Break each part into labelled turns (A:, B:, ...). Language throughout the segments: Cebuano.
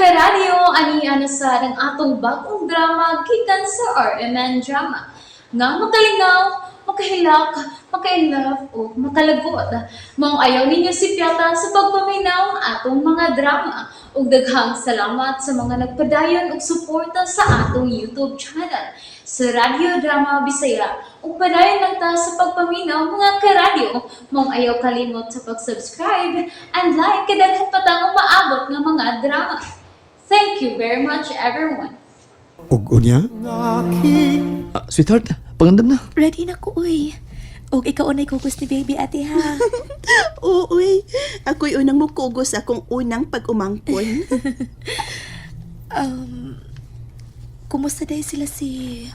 A: Karadyo, ani na sa ang atong bagong drama gikan sa RMN Drama nga makalingaw, makahilak, maka-inlove o makalagot. Maong ayaw ninyo sipyata sa pagpaminaw ang atong mga drama. Ug daghang salamat sa mga nagpadayon og suporta sa atong YouTube channel sa Radyo Drama Bisaya. Ug padayon lang ta sa pagpaminaw, mga karadyo. Maong ayaw kalimot sa pag-subscribe and like kay daghan pa tang umaabot nga mga drama. Thank you very much, everyone.
B: Ug unya?
C: Ah, sweetheart, pangandam na.
D: Ready na ko, uy. Og ikaw unay kugos ni baby, ate, ha.
E: Oo, uy. Ako'y unang mukugos sa akong unang pag-umangkon.
D: Kumusta dahil sila si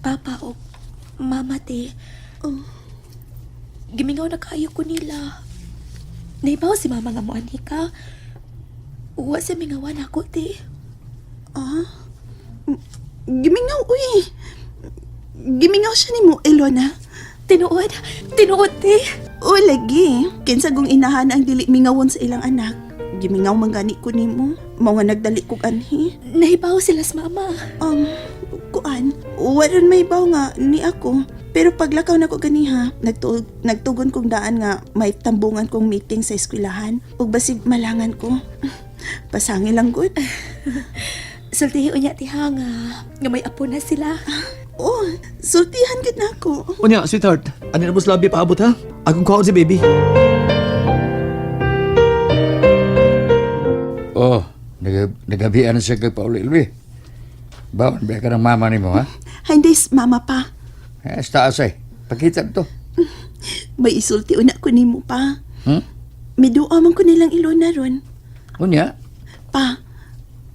D: Papa o Mama, te?
E: Oh.
D: Gimingaw na kaayo ko nila. Naibaw si Mama nga mo, anika. Uwa siya mingawan ako, te.
E: Gimingaw, uy. Gimingaw siya ni mo, Elona.
D: Tinuod, tinuod, te.
E: O, lagi. Kinsa kong inahan ang dili mingawon sa ilang anak. Gimingaw man gani ko nimo. Mao nga nagdali kog anhi.
D: Nahibaw sila sa Mama.
E: Kuan, waron may baw nga ni ako. Pero paglakaw na ko ganiha, nagtugon kong daan nga may tambungan kong meeting sa eskwelahan. Ug basig malangan ko. Pasangil lang gud.
D: Sultihi unya, te, ha, nga, nga may apo na sila.
E: Oh, sultihan gid na ako.
C: Unya, sweetheart, ano na mo sa labi paabot ha? Akong kuhaon si baby.
F: Oh, nagabian na siya kay Pauli Luis. Bawon ba ka ng mama ni mo, ha?
E: Hindi, mama pa.
F: Eh, sa taas ay. Pakita to.
E: May isulti una ko nimo pa. Miduha man ko nilang Ilona ron.
F: Unya?
E: Pa,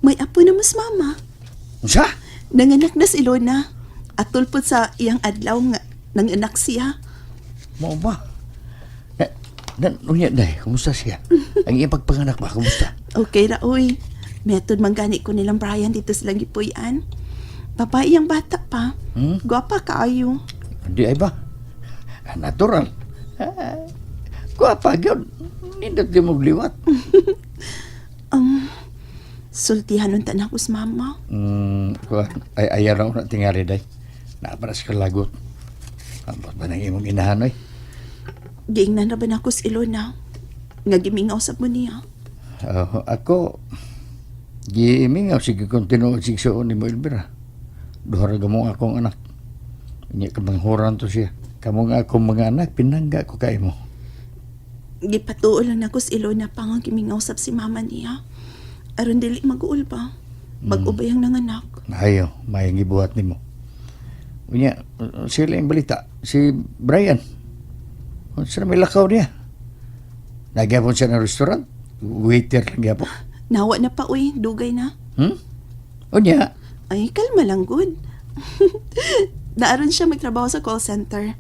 E: may apo na mas mama.
F: Unsa?
E: Nanganak na si Ilona. Atol po sa iyang adlaw nga nanganak siya.
F: Mo ba? Na, unya, day, kumusta siya? Ang iyang pagpanganak ba, kumusta?
E: Okay ra, uy. Method man gani ko nilang Brian dito silang gipuy-an. Babae ang bata pa. Gwapa kaayo.
F: Hindi ay ba? Ah, natural. Ah, kuwapa, yun. Nindot di mo liwat.
E: Sultihan unta na ako sa mama.
F: Kuha, ay, ayaw na una tingali, day. Naparas ka lagot. Ambot ba ng imong inahan, oy?
E: Giingnan ra ba na ako sa Ilona? Nga gimingaw sa mo niya.
F: Ah, ako, giimingaw sige kung tinuod sig suon ni mo Elvira. Duha ra gamo akong anak. Inya ka manghuran to siya. Kamo nga akong mga anak, pinangga ko kay mo.
E: Gipatuo lang nako sa Ilona pa nga gimingaw sab si mama niya. Aron dili mag-uol ba? Bag-ubay ang nanganak.
F: Maayo, maayong gibuhat nimo. Unya, sila yung balita, si Brian. Unsa na may lakaw niya? Nagyapon siya ng restaurant. Waiter lang gyapon.
E: Nawa na pa uy, dugay na.
F: Unya,
E: Ay, kalma lang gud. Naaron siya magtrabaho sa call center.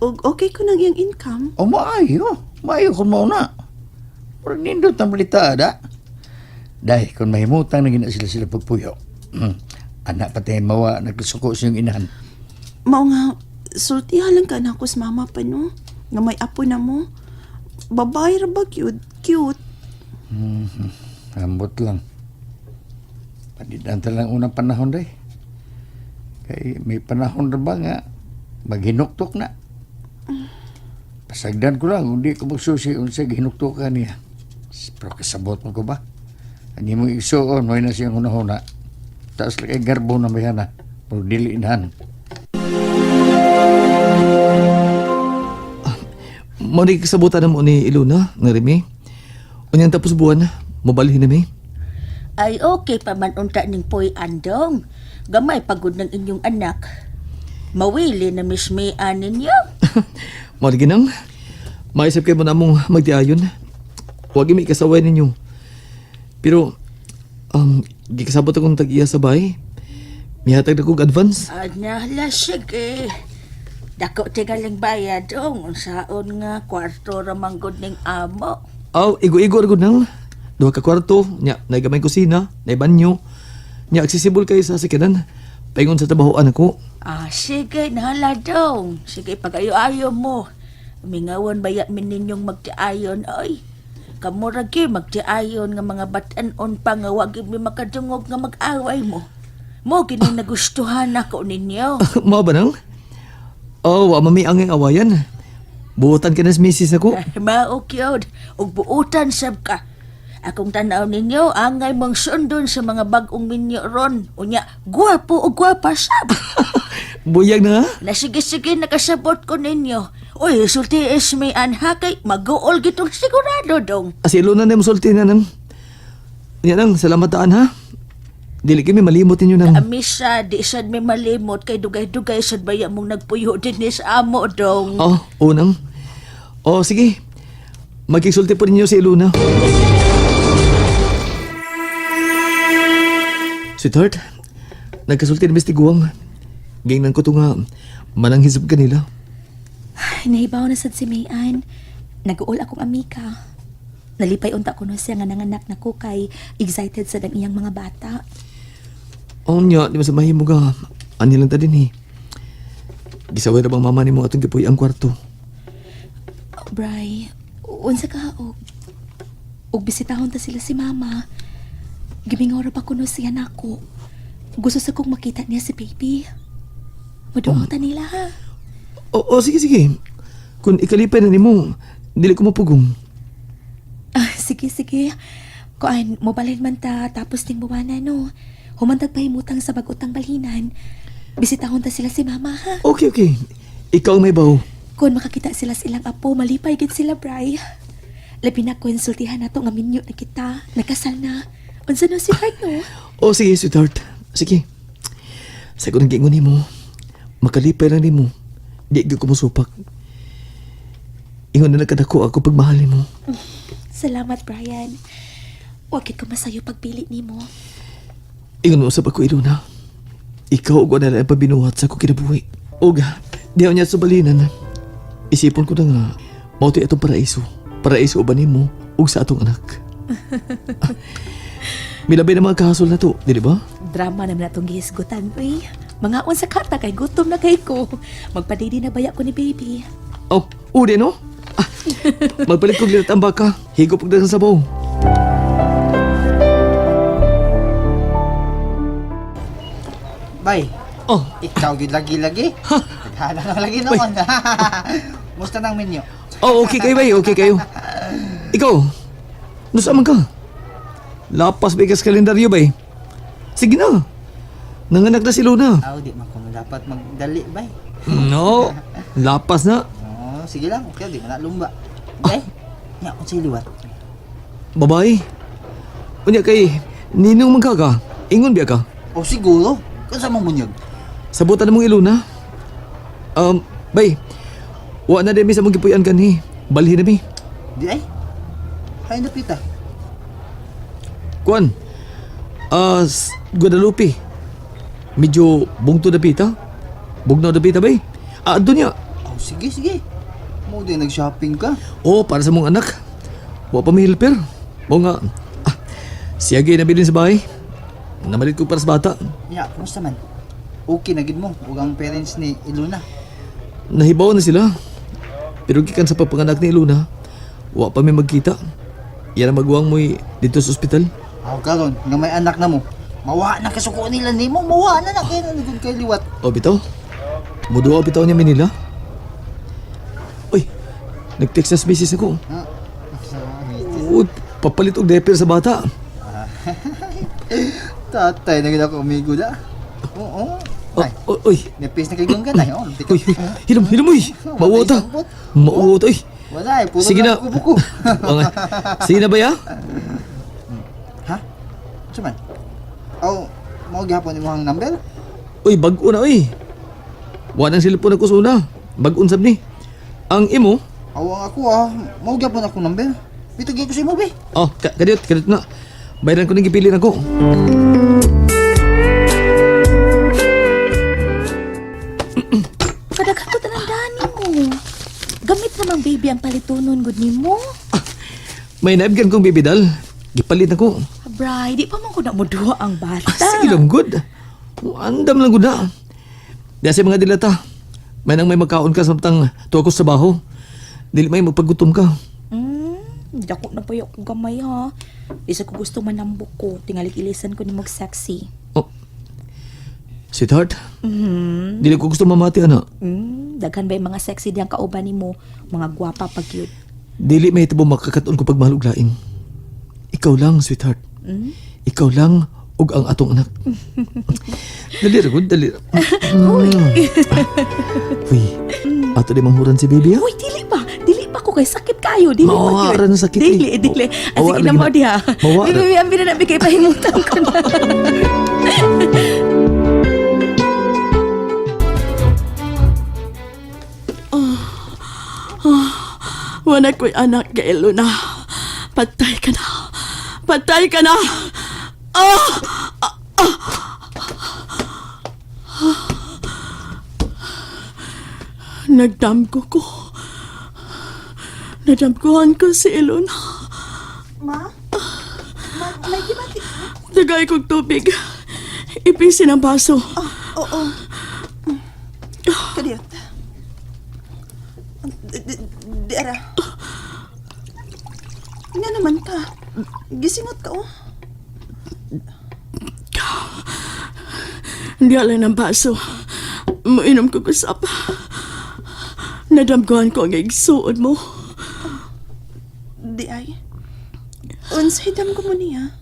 E: Og okay ko nang iyang income.
F: O maayo. Maayo kung mauna. Murag nindot ang balita, da. Dahil kung mahimutang na gina sila sila pagpuyo. Anak pati mawa, nagsuko sa iyong inahan.
E: Mao nga, sultihan lang ka na ako sa mama pa no. Nga may apo na mo. Babae ra ba cute? Cute.
F: Ambot lang. Padidanta lang unang panahon day. Kay may panahon ra ba nga maghinuktok na. Pasagdan ko lang, hindi ko magsusi unsa gihinuktokan niya. Pero kasabot mo ko ba? Ang imong igsuon, may na siyang hunahuna. Taas lang kay garbo na mayana. Pero dili inahan.
C: Mo ni kasabutan na mo ni Ilona, nga Remy. Unyang tapos buwan, mobalhin na mi.
G: Ay okay pa man unta ning poy andong. Gamay pagod ng inyong anak. Mawili na mismi anin ninyo.
C: Mo lagi nang, maisip kayo mo na mong magdiayon. Huwag imi kasaway ninyo. Pero, gikasabot akong tag-iya sa bahay. Mihatag na kong advance.
G: Ana, sige. Dako tigaling bayad dong. Unsaon nga kwarto ra man gud ning amo.
C: Aw, igo-igo ra gud nang. Duha ka kwarto, nya, naay gamay kusina, naay banyo. Nya, accessible kayo sa sakyanan. Paingon sa trabahoan ako.
G: Ah, sige, nahala dong. Sige, pag-ayo-ayo mo. Mingawan baya min ninyong magtiayon, oy. Kamo ra gyud magtiayon nga mga batan-on pa nga wa gyud mi makadungog nga mag-away mo. Mo gini nagustuhan nako ninyo.
C: Mao ba nang? Oh, wa mami ang awayan. Buotan ka na sa misis ako.
G: Mao gyud ug buutan sab ka. Akong tanaw ninyo angay mong sundon sa mga bag-ong minyo ron. Unya, gwapo ug gwapa sab.
C: Buyag na ha?
G: Na sige sige nakasabot ko ninyo. Uy, sulti is may anha kay mag-uol gitong sigurado dong.
C: Asilo na na sulti na nang. Yan nang, salamat taan ha. Dili kami malimot ninyo nang.
G: Amisa, di sad may malimot kay dugay-dugay sad baya mong nagpuyo din sa amo dong.
C: Oh, unang. Oh, sige. Magkisulti po ninyo si Iluna. Sweetheart, nagkasulti ni Mr. Guwang. Gingnan ko to nga, mananghisab kanila.
D: Ay, nahibaw na sad si Mayan. Nag-uol akong amika. Nalipay unta ko no siya nga nanganak na ko kay excited sad ang iyang mga bata.
C: Oh, nya, di ba sa mahimo ka? Ani lang ta din eh. Gisaway ra bang mama nimo atong gipuy ang kwarto.
D: Oh, Bray, unsa ka og og bisitahon ta sila si mama. Gimingaw ra pa kuno siya nako. Gusto sa kong makita niya si baby. Maduaw ta nila ha.
C: Oh, oh, sige, sige. Kung ikalipay na nimo, dili ko mapugong.
D: Ah, sige, sige. Kuan, mobalhin man ta tapos ting buwana no. Humantag pahimutang sa bagutang balhinan. Bisitahon ta sila si mama ha.
C: Okay, okay. Ikaw ang may bawo.
D: Kung makakita sila sa ilang apo, malipay gid sila, Bray. Labi na konsultihan nato nga minyo na kita. Nakasal na. Unsa no si Heart no?
C: Oh, sige, sweetheart. Sige. Sa ko nang giingon nimo, makalipay lang nimo. Di gyud ko mosupak. Ingon na nagkadako ako pagmahal nimo.
D: Salamat, Brian. Wa gid ko masayo pagpili nimo.
C: Ingon mo usab ako, Ilona. Ikaw ug wala ang pabinuhat sa akong kinabuhi. Og diha niya sa balinan. Isipon ko na nga, mao to'y atong paraiso. Paraiso uban nimo ug sa atong anak. Milabay na mga kahasol na to, dili ba?
D: Drama naman atong gihisgutan, uy. Mga unsa kata kay gutom na kay ko. Magpadidi na baya ko ni baby.
C: Oh, uli no? Ah, magpalit kog lilat ang baka. Higop og daghang sabaw.
B: Bay,
C: Oh,
B: ikaw gid lagi-lagi. Taghala na lagi noon. Musta nang minyo?
C: Oh, okay kayo, bay. Okay kayo. Ikaw, nasa man ka? Lapas ba ikas kalendaryo, bay? Sige na. Nanganak na si Luna.
B: Aw, di man kuno dapat magdali, bay.
C: No, lapas na.
B: Oh, sige lang, okay, di man na lumba. Bay, nya unsay liwat?
C: Babae. Unya kay, ninong man ka ka. Ingon biya ka.
B: Oh, siguro. Kinsa man munyag?
C: Sabutan na mong iluna. Bay, wa na din mi sa mong gipuy-an kanhi. Balhin na mi.
B: Di ay. Hay na pita.
C: Kuan, Guadalupe. Medyo bungto na pita. Bugnaw na pita, bay. Ah, doon niya.
B: Oh, sige, sige. Mo din nag-shopping ka.
C: Oo, para sa mong anak. Wa pa may helper. O nga, ah, siya gay nabilin sa bahay. Namalit ko para sa bata.
B: Nya, kumusta man? Okay na gid mo ug ang parents ni Iluna.
C: Nahibaw na sila. Pero gikan sa pagpanganak ni Luna, wa pa may magkita. Yan ang magwang mo'y dito sa ospital.
B: Aw karon nga may anak na mo. Mawa na kasuko nila nimo, mawa na na kay na kay liwat.
C: O bitaw, muduwa bitaw niya Manila. Uy, nag-text sa misis ako.
B: Ha?
C: Uy, papalit og diaper sa bata.
B: Tatay na gid ako amigo da. Oo.
C: Oh,
B: Ay,
C: oh, uy,
B: nepis na kay ganggan ay. Oh, tika.
C: uy, uy, hilom, hilom, uy. Mauwa ta. Mauwa ta, uy.
B: Wala eh, puro
C: Sige na.
B: na buko.
C: Okay. Sige na ba ya?
B: Ha? Unsa man? Aw, mao gihapon imong number?
C: Uy, bag-o na, uy. Wa nang cellphone ako sa una. Bag-on sab ni. Ang imo,
B: Aw, ang ako ah, mao gihapon akong number. Bitugin ko sa imo be.
C: oh, kadiyot, kadiyot na. Bayaran ko ning gipili nako.
D: Kadaghan ko tanan dani mo. Gamit namang baby ang palitonon gud nimo.
C: May naibgan kong bibidal. Gipalit nako.
D: Bray, di pa man ko na moduha ang bata.
C: Ah, sige lang, good. Andam lang, good na. Di sa mga dilata. May nang may magkaon ka samtang tuwa ko sa baho. Dili may magpagutom ka.
D: Dako na pa ko gamay ha. Di sa ko gusto manambok ko. Tingalik ilisan ko ni mag sexy.
C: Oh. Sweetheart, dili ko gusto mamati, ana.
D: Daghan ba yung mga sexy diyang kauban nimo, mga gwapa pag yun.
C: Dili may itabo makakaton ko pagmahal og lain. Ikaw lang, sweetheart. Ikaw lang ug ang atong anak. Dali ra gud, dali ra. Uy, ato di manghuran si baby ha?
D: Uy, dili ba? Dili ba ko kay sakit kayo? Dili
C: Mawa
D: pa
C: ra na sakit, eh.
D: Dili, dili. Ah,
C: Mawa
D: sige na
C: ra
D: mo
C: gina.
D: diha.
C: Mawa ra.
D: Bibi, ambi na nabi kay pahimutan ko na.
E: Wala ko'y anak kay Luna. Patay ka na. Patay ka na. Ah! Ah! Ah! Nagdamgo ko. Nadamgohan ko si Elona.
H: Ma? Ma, may gibati.
E: Dagay kong tubig. Ipisin ang baso.
H: Oo. Kadiyot. Di ara. Nga naman ka. Gisingot ka, oh.
E: Hindi alay ng baso. Mainom ko kusap. Nadamgohan ko ang igsuon mo.
H: Di ay. Unsay dam ko mo niya.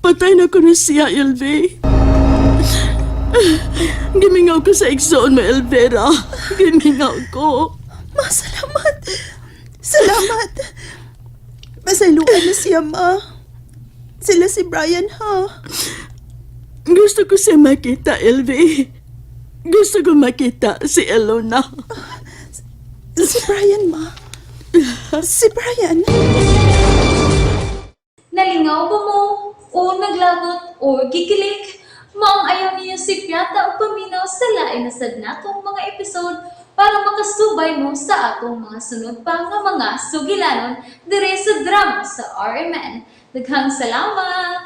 E: Patay na ko na siya, Elvie. Gimingaw ko sa igsoon mo, Elvira. Gimingaw ko.
H: Ma, salamat. Salamat. Pasayloan na siya, ma. Sila si Brian, ha?
E: Gusto ko siya makita, Elvie. Gusto ko makita si Elona.
H: Si Brian, ma. Si Brian.
A: Nalingaw ba mo? O naglagot o gikilig? Maong ayaw niyo si Piata o paminaw sa lain na sad natong mga episode para makasubay mo sa atong mga sunod pa nga mga sugilanon dire sa drama sa RMN. Daghang salamat!